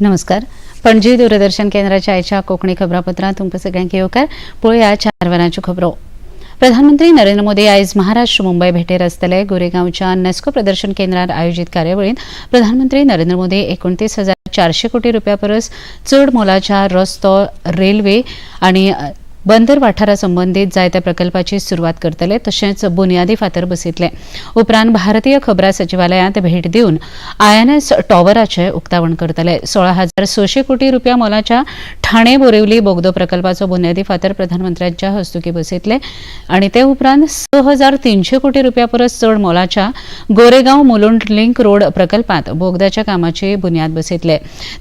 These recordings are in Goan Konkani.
नमस्कार. पणजी दूरदर्शन केंद्राच्या आयच्या कोंकणी खबरापत्रांत तुमकां सगळ्यांक येवकार. पळोवया 4 वरांच्यो खबरो. प्रधानमंत्री नरेंद्र मोदी आयज महाराष्ट्र मुंबय भेटेर आसतले. गोरेगांवच्या नेस्को प्रदर्शन केंद्रार आयोजीत कार्यावळींत प्रधानमंत्री नरेंद्र मोदी 29,400 कोटी रुपया परस चड मोलाच्या रस्तो, रेल्वे आनी बंदर वाठारा संबंदीत जायत्या प्रकल्पाची सुरवात करतले, तशेंच बुन्यादी फातर बसयतले. उपरांत भारतीय खबरां सचिवालयांत भेट दिवन आयएनएस टॉवराचें उक्तावण करतले. 16,600 कोटी रुपया मोलाच्या ठाणे बोरिवली बोगदो प्रकल्पाचो बुन्यादी फातर प्रधानमंत्र्यांच्या हस्तुकीं बसयतले आनी ते उपरांत 6,300 कोटी रुपया परस चड मोलाच्या गोरेगांव मुलुंड लिंक रोड प्रकल्पांत बोगद्याच्या कामाची बुन्याद बसयतले.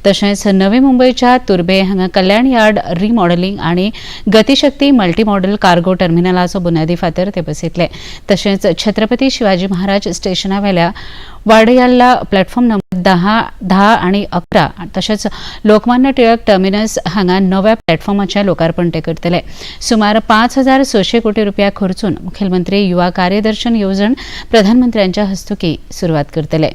तशेंच नवी मुंबयच्या तुर्बे हांगा कल्याण यार्ड रिमॉडेलिंग आनी गतिशक्ती मल्टीमॉडल कार्गो टर्मिनलाचो बुन्यादी फातर ते बसयतले. तशेंच छत्रपती शिवाजी महाराज स्टेशनावेल्या वाडयाल्ला प्लॅटफॉर्म नंबर 10 आनी 11 तशेंच लोकमान्य टिळक टर्मिनस हांगा नव्या प्लॅटफॉर्माचें लोकार्पण ते करतले. सुमार 5,600 कोटी रुपया खर्चून मुखेलमंत्री युवा कार्यदर्शन येवजण प्रधानमंत्र्यांच्या हस्तुकीं सुरवात करतले.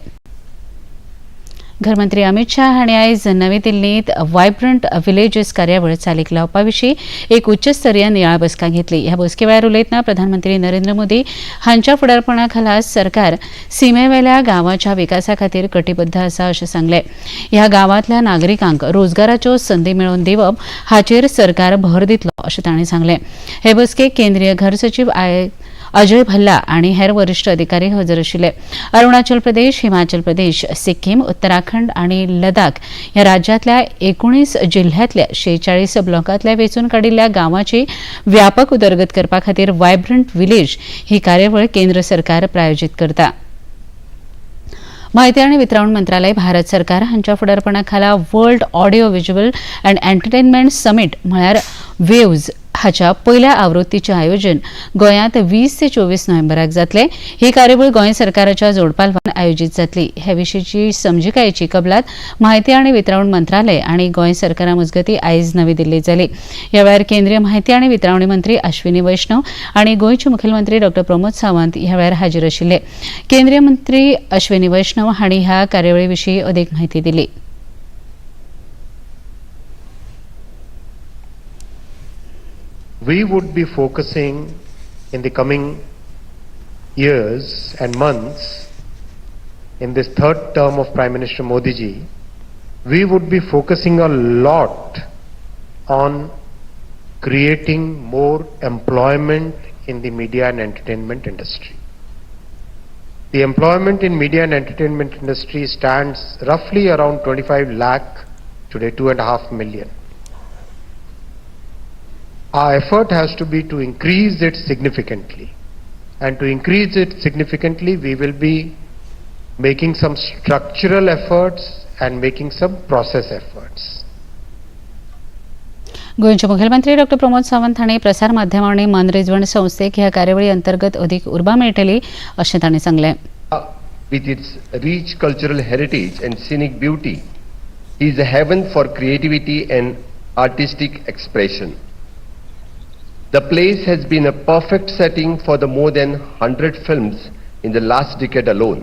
घरमंत्री अमित शाह हांणी आयज नवी दिल्लींत वायब्रंट विलेजीस कार्यावळ चालीक लावपा विशीं एक उच्चस्तरीय नियाळ बसका घेतली. ह्या बसके वेळार उलयतना प्रधानमंत्री नरेंद्र मोदी हांच्या फुडारपणा खाला सरकार सिमेवेल्या गांवाच्या विकासा खातीर कटिबद्ध आसा अशें सांगलें. ह्या गांवांतल्या नागरिकांक रोजगाराच्यो संदी मेळोवन दिवप हाचेर सरकार भर दितलो अशें तांणी सांगलें. हे बसकेक केंद्रीय घर सचीव अजय भल्ला आनी हेर वरिश्ठ अधिकारी हजर आशिल्ले. अरुणाचल प्रदेश, हिमाचल प्रदेश, सिक्कीम, उत्तराखंड आनी लडाख ह्या राज्यांतल्या 19 जिल्ह्यांतल्या 46 ब्लॉकांतल्या वेंचून काडिल्ल्या गांवाची व्यापक उदरगत करपा खातीर वायब्रंट विलेज ही कार्यावळ केंद्र सरकार प्रायोजीत करता. माहिती आनी वितरावण मंत्रालय, भारत सरकार हांच्या फुडारपणा खाला world audio visual and entertainment summit म्हळ्यार वेव्ज हाच्या पयल्या आवृत्तीचें आयोजन गोंयांत 20 ते 24 नोव्हेंबराक जातलें. ही कार्यावळ गोंय सरकाराच्या जोडपालवान आयोजीत जातली. हे विशींची समजिकायेची कबलात माहिती आनी वितरावण मंत्रालय आनी गोंय सरकारा मजगतीं आयज नवी दिल्लींत जाली. ह्या वेळार केंद्रीय माहिती आनी वितरावणी मंत्री अश्विनी वैष्णव आनी गोंयचे मुखेलमंत्री डॉ प्रमोद सावंत ह्या वेळार हाजीर आशिल्ले. केंद्रीय मंत्री अश्विनी वैष्णव हांणी ह्या कार्यावळी विशीं अदीक म्हायती दिली. We would be focusing in the coming years and months in this third term of Prime Minister Modi ji, we would be focusing a lot on creating more employment in the media and entertainment industry. The employment in media and entertainment industry stands roughly around 25 lakh today, 2.5 million. Our effort has to be to increase it significantly. And to increase it significantly, we will be making some structural efforts and making some process efforts. गोंयचे मुखेलमंत्री डॉ प्रमोद सावंत हांणी प्रसार माध्यमां आनी मनरिजवण संस्थेक ह्या कार्यावळी अंतर्गत अदीक उर्बा मेळटली अशें तांणी सांगलें. With its rich cultural heritage and scenic beauty, is a heaven for creativity and artistic expression. The place has been a perfect setting for the more than 100 films in the last decade alone.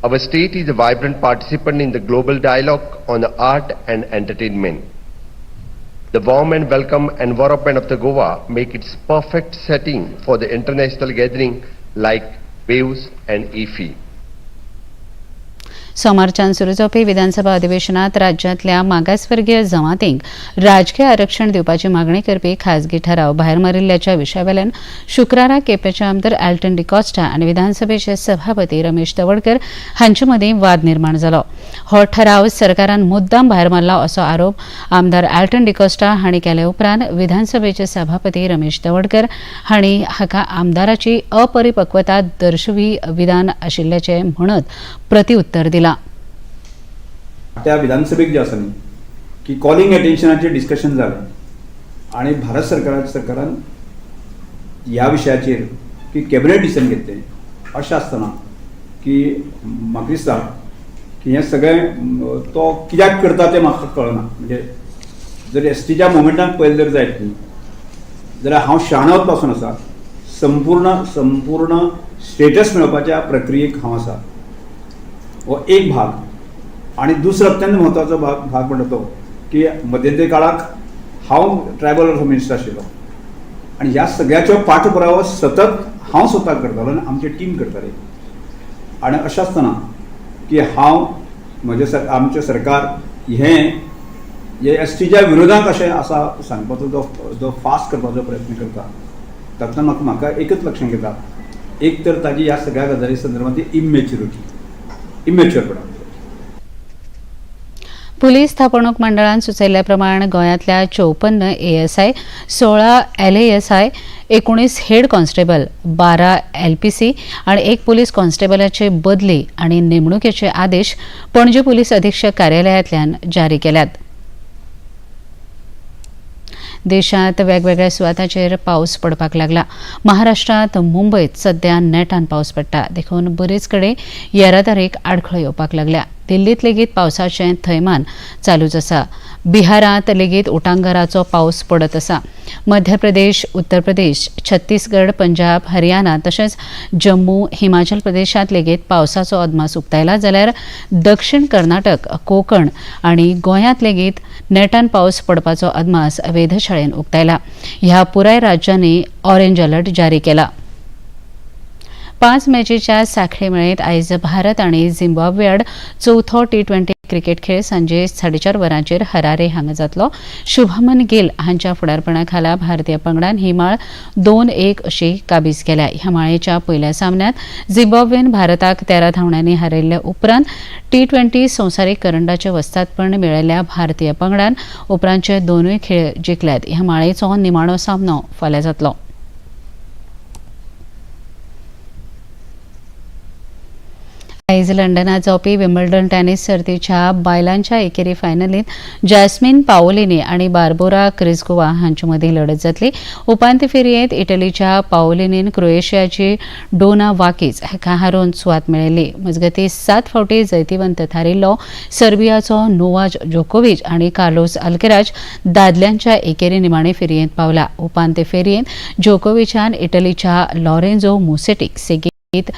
Our state is a vibrant participant in the global dialogue on art and entertainment. The warm and welcome environment of the Goa make its perfect setting for the international gathering like Waves and IFFI. सोमारच्यान सुरू जावपी विधानसभा अधिवेशनात राज्यांतल्या मागासवर्गीय जमातींक राजकीय आरक्षण दिवपाची मागणी करपी खासगी ठराव भायर मारिल्ल्याच्या विशयावेल्यान शुक्रारा केपेंचे आमदार एल्टन डिकॉस्टा आनी विधानसभेचे सभापती रमेश तवडकर हांचे मदीं वाद निर्माण जालो. हो ठराव सरकारान मुद्दाम भायर मारला असो आरोप आमदार एल्टन डिकॉस्टा हांणी केले उपरांत विधानसभेचे सभापती रमेश तवडकर हांणी हाका आमदाराची अपरिपक्वता दर्शवी विधान आशिल्ल्याचें म्हणत प्रतिउत्तर दिलां. त्या विधानसभेक जे आसा न्ही की कॉलिंग एटेन्शनाचेर डिस्कशन जालें आनी भारत सरकारान ह्या विशयाचेर की कॅबिनेट डिसिजन घेतलें. अशें आसतना की म्हाका दिसता की हें सगळें तो कित्याक करता तें म्हाका कळना. म्हणजे जर एसटीच्या मुवमेंटान पळयलें जर जायत न्ही जाल्यार हांव शाणवत पासून आसा, संपूर्ण संपूर्ण स्टेटस मेळोवपाच्या प्रक्रियेक हांव आसा. हो एक भाग. आनी दुसरो अत्यंत म्हत्वाचो भाग म्हणटा तो की मध्यंतरी काळाक हांव ट्रायबल मिनिस्टर आशिल्लो आनी ह्या सगळ्याचो पाठपुरावो सतत हांव स्वता करतालो आनी आमची टीम करताली. आनी अशें आसतना की हांव म्हजें आमचें सरकार हें एस टीच्या विरोधात अशें आसा सांगपाचो जो फास्ट करपाचो प्रयत्न करता तातूंतल्यान म्हाका एकच लक्षांत येता, एक तर ताजी ह्या सगळ्या गजाली संदर्भात इमॅच्युअरपणा. पुलीस स्थापणूक मंडळान सुचयल्ल्या प्रमाण गोंयांतल्या 54 एएसआय, 16 एलएएसआय, 19 हेड कॉन्स्टेबल, 12 एलपीसी आनी 1 पुलीस कॉन्स्टेबलाचे बदली आनी नेमणुकेचे आदेश पणजे पुलीस अधीक्षक कार्यालयांतल्यान जारी केल्यात. देशांत वेगवेगळ्या सुवातांचेर पावस पडपाक लागला. महाराष्ट्रांत मुंबयत सध्या नेटान पावस पडटा, देखून बरेच कडेन येरादारीक आडखळ येवपाक लागल्या. दिल्लींत लेगीत पावसाचें थैमान चालूच आसा. बिहारांत लेगीत उटांगाराचो पावस पडत आसा. मध्य प्रदेश, उत्तर प्रदेश, छत्तीसगड, पंजाब, हरियाणा तशेंच जम्मू, हिमाचल प्रदेशांत लेगीत पावसाचो अदमास उक्तायला, जाल्यार दक्षिण कर्नाटक, कोकण आनी गोंयांत लेगीत नेटान पावस पडपाचो अदमास वेधशाळेन उक्तायला. ह्या पुराय राज्यांनी ऑरेंज अलर्ट जारी केला. 5 मॅचीच्या साखळी मेळीत आयज भारत आनी झिम्बाब्वे आड चवथो T20 cricket खेळ सांजे 4:30 वरांचेर हरारे हांगा जातलो. शुभमन गिल हांच्या फुडारपणा खाला भारतीय पंगडान ही माळ 2-1 अशी काबीज केल्या. ह्या माळेच्या पयल्या सामन्यांत झिम्बाब्वेन भारताक 13 धांवड्यांनी हारयल्ल्या उपरांत T20 संवसारीक करंडाचे वस्तादपण मेळयल्ल्या भारतीय पंगडान उपरांतचे 2 खेळ जिखल्यात. ह्या माळेचो निमाणो सामनो फाल्यां जातलो. आयज लंडनात जावपी विम्बल्डन टेनिस सर्तीच्या बायलांच्या एकेरी फायनलींत जॅस्मिन पाओलिनी आनी बार्बोरा क्रिस्गोवा हांचे मदीं लढत जातली. उपांत्य फेरयेंत इटलीच्या पाओलिनीन क्रोएशियाची डोना वाकीज हाका हारोवन सुवात मेळयली. मजगतीं 7 फावटी जैतिवंत थारिल्लो सर्बियाचो नोवाज जोकोविच आनी कार्लोस अल्केराज दादल्यांच्या एकेरी निमाणे फेरयेंत पावला. उपांत्य फेरयेंत जोकोविचान इटलीच्या लॉरेन्झो मुसेटीक सेगीत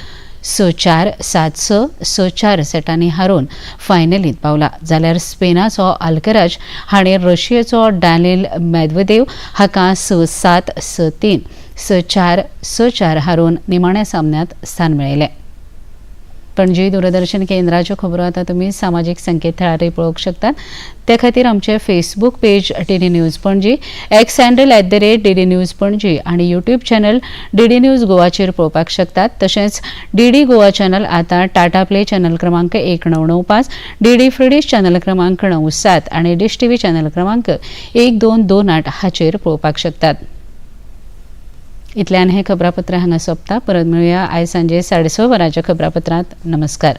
6-4, 7-6, 6-4 सेटांनी हारोवन फायनलींत पावला. जाल्यार स्पेनाचो अल्कराज हाणें रशियेचो डॅनिल मेदवेदेव हाका 6-7, 6-3, 6-4, 6-4 हारोवन निमाण्या सामन्यांत स्थान मेळयलें. पणजी दूरदर्शन केंद्राच्यो खबरो आतां तुमी सामाजीक संकेतथळारय पळोवंक शकतात. ते खातीर आमचें Facebook page DD news Panaji, X handle @DD news Panaji आनी यूट्यूब चॅनल डीडी न्यूज गोवाचेर पळोवपाक शकतात. तशेंच डीडी गोवा चॅनल आतां टाटा प्ले चॅनल क्रमांक 1995, डीडी फ्री चॅनल क्रमांक 97 आनी डिश टीव्ही चॅनल क्रमांक 1228 हाचेर पळोवपाक शकतात. इतल्यान हें खबरापत्र हांगा सोंपता. परत मेळुया आयज सांजे 6:30 वरांच्या खबरापत्रांत. नमस्कार.